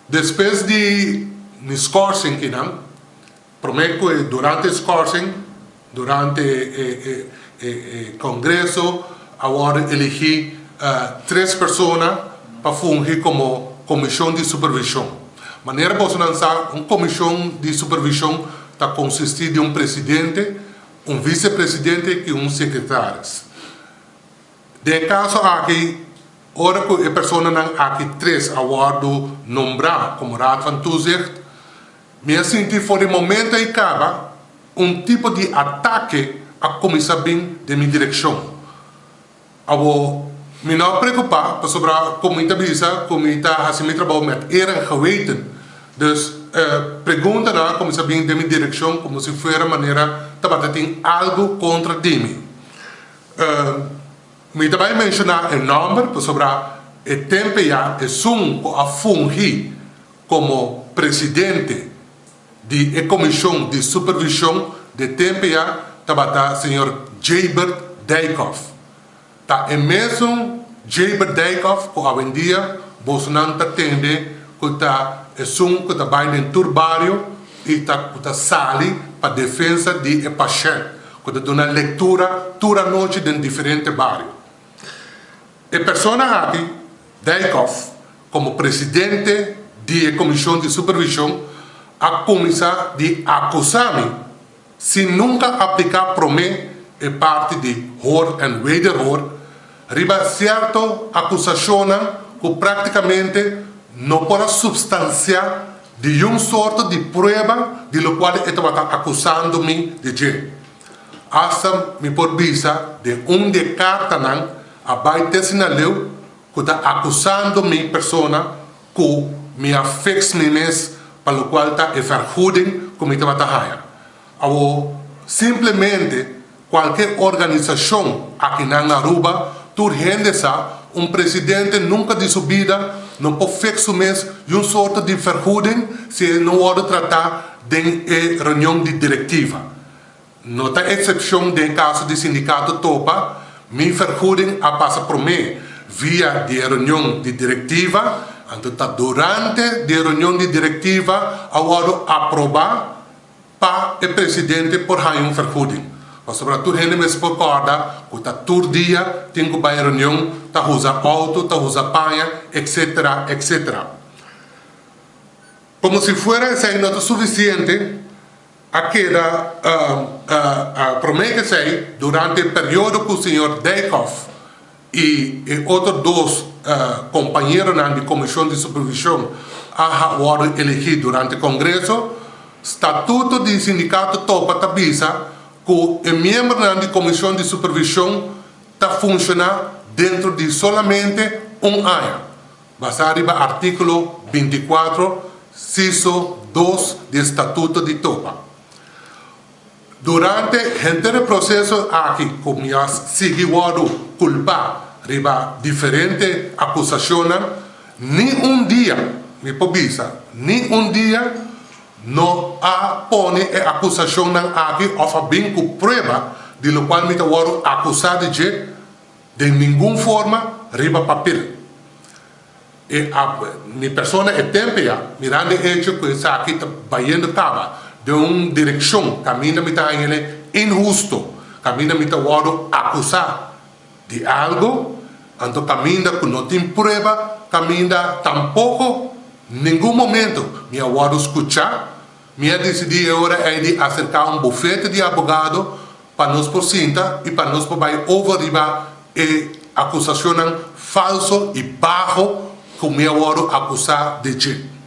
Despues di mi schorsing kinan, prome cu e durante e schorsing, durante e e congreso a wordo eligi tres persona pa fungi como comision di supervision. Manera bosonan sa, un comision di supervision ta consisti di un presidente, un vicepresidente y un secretaris. Den e kaso aki, ora ku e personanan aki tres a wòrdu nombrá komo Raad van Toezicht, mi a sinti for di momento ei kaba un tipo di atake a kuminsá bin den mi direkshon. Awor, mi no a preokupá pasobra ku mi ta bisa ku mi ta hasi mi trabou met eer en geweten. Dus, preguntanan a kuminsá bin den mi direkshon komo si fuera manera tabata tin algu kontra di mi. Mi ta bai menshoná e nòmber pasobra e tempe ya esun ku a fungi komo presidente di e komishon di supervishon de tempe ya tabata señor Jabert Dijkhoff. Ta e mesun Jabert Dijkhoff ku awendia bosonan ta tende ku ta esun ku ta bai den tur bario i ta ku ta sali pa defensa di e pashènt. Ku ta duna lektura tur anochi den diferente bario. E persona aki, Dijkhoff, komo presidente di e komishon di supervishon a kuminsá di akusá mi sin nunka apliká promé e parti di hoor en wederhoor riba sierto akusashonnan ku praktikamente no por a supstansiá Di un sorto di prueba di locual e tabata acusando mi di dje. Hasta mi por bisa den un di e cartanan a bay te asina leu cu ta acusando mi persona cu mi a fix mi mes pa locual ta e vergoeding cu mi tabata haya. Awor simplemente cualke organisacion akinan na Aruba tur hende sa un presidente nunca di su bida no por fix su mes y un sorto di vergoeding si e no wordo trata den e reunion di directiva. No ta excepcion den caso di sindicato Topa, mi vergoeding a pasa prome via di e reunion di directiva, anto ta durante di e reunion di directiva a wordo aproba Pa e presidente por haña un vergoeding. Pasobra tur hende mester por kòrda ku ta tur dia tin ku bai reunion, ta usa outo, ta usa paña, etcetera, etcetera. Komo si fuera esei no ta sufisiente, a keda promé ku esei durante e periodo ku señor Dijkhoff i e otro dos kompañeronan di Komishon di Supervishon a wòrdu elegí durante kongreso. Statuto di sindikato topa ta bisa ku e miembronan di Komishon di Supervishon ta funshoná dentro di solamente un aña, basá riba artíkulo 24, siso 2 di e statuto di topa. Durante henter e proseso aki ku mi a sigui wòrdu kulpá riba diferente akusashonnan, ni un dia, mi por bisa, ni un dia no a pone e akusashonnan aki òf a bin ku prueba di lokual mi ta wòrdu akusá di dje den ningun forma riba papel. E a mi persona e tempe ya, mirando e hecho cu esaki ta bayendo caba den un direccion caminda mi ta hañele inhusto, caminda mi ta wordo acusa di algo, anto caminda cu no tin prueba, caminda tampoco ningun momento mi a wordo scucha, mi a dicidi e ora ey di acerca un bufete di abogado pa nos por sinta y pa nos por bay over riba e acusacionnan falso y baho cu mi a wordo acusa di dje.